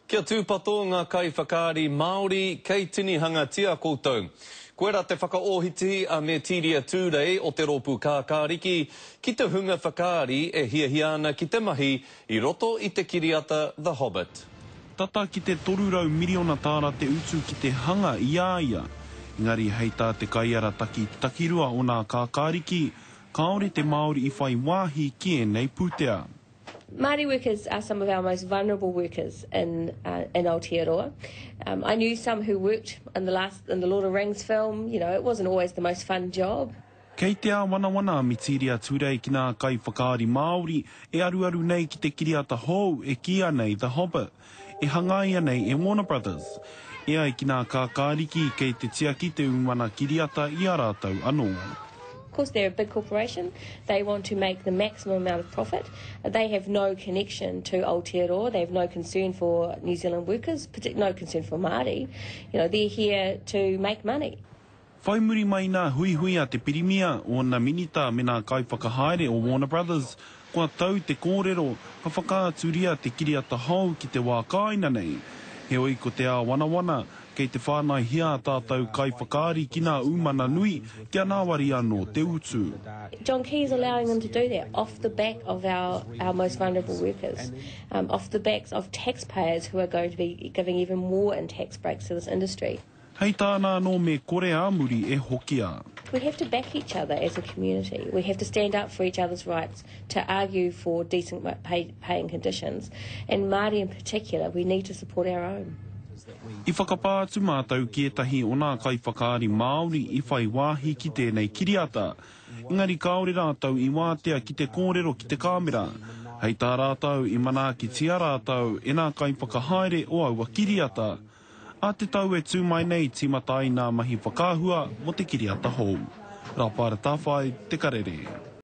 Kia tūpato ngā kaiwhakaari Māori kei tinihangatia koutou. Koirā te whakaōhiti a Metiria Tūrei o te Rōpū Kākāriki ki te hunga whakaari e hiahia ana ki te mahi i roto i te kiriata The Hobbit. Tata ki te 300 miriona tāra te utu ki te hanga i a ia. Engari hei tā te kaiarataki takirua o nā Kākāriki, kāore te Māori i whai wāhi ki ēnei pūtea. Māori workers are some of our most vulnerable workers in, uh, in Aotearoa. Um, I knew some who worked in the last in the Lord of Rings film. You know, it wasn't always the most fun job. Kei te āwanawana a Mitiria Turei ki ngā kaiwhakaari Māori e aruaru nei ki te kiriata hou e kīia nei The Hobbit, e hangaia nei e Warner Brothers. E ai ki ngā kākāriki, kei te tiaki te umana kiriata i a rātou anō. Of course they're a big corporation, they want to make the maximum amount of profit, they have no connection to Aotearoa, they have no concern for New Zealand workers, no concern for Māori, you know, they're here to make money. Whai muri mai nā huihui a te Pirimia, ōna minita me nā kaiwhakahaere o Warner Brothers, kua tau te kōrero ka whakaaturia te kiriata hou ki te wā kāina nei. Heoi ko te āwanawana, kei te whānaihia ā tātou kaiwhakaari ki nā umana nui kia ngāwari anō te utu. John Key is allowing them to do that off the back of our, our most vulnerable workers, um, off the backs of taxpayers who are going to be giving even more in tax breaks to this industry. Hei tāna anō me kore ā muri e hokia. We have to back each other as a community. We have to stand up for each other's rights to argue for decent pay, paying conditions. And Māori in particular, we need to support our own. I whakapā atu mātou ki ētahi o nā kaiwhakaari Māori i whai wāhi ki tēnei kiriata, engari kāore rātou i wātea ki te kōrero ki te kāmera. Hei tā rātou, i manaakitia rātou e nā kaiwhakahaere o aua kiriata. Ā te tau e tū mai nei tīmata ai nā mahi whakaahua mō te kiriata hou. Rāpāra Tāwhai, Te Karere.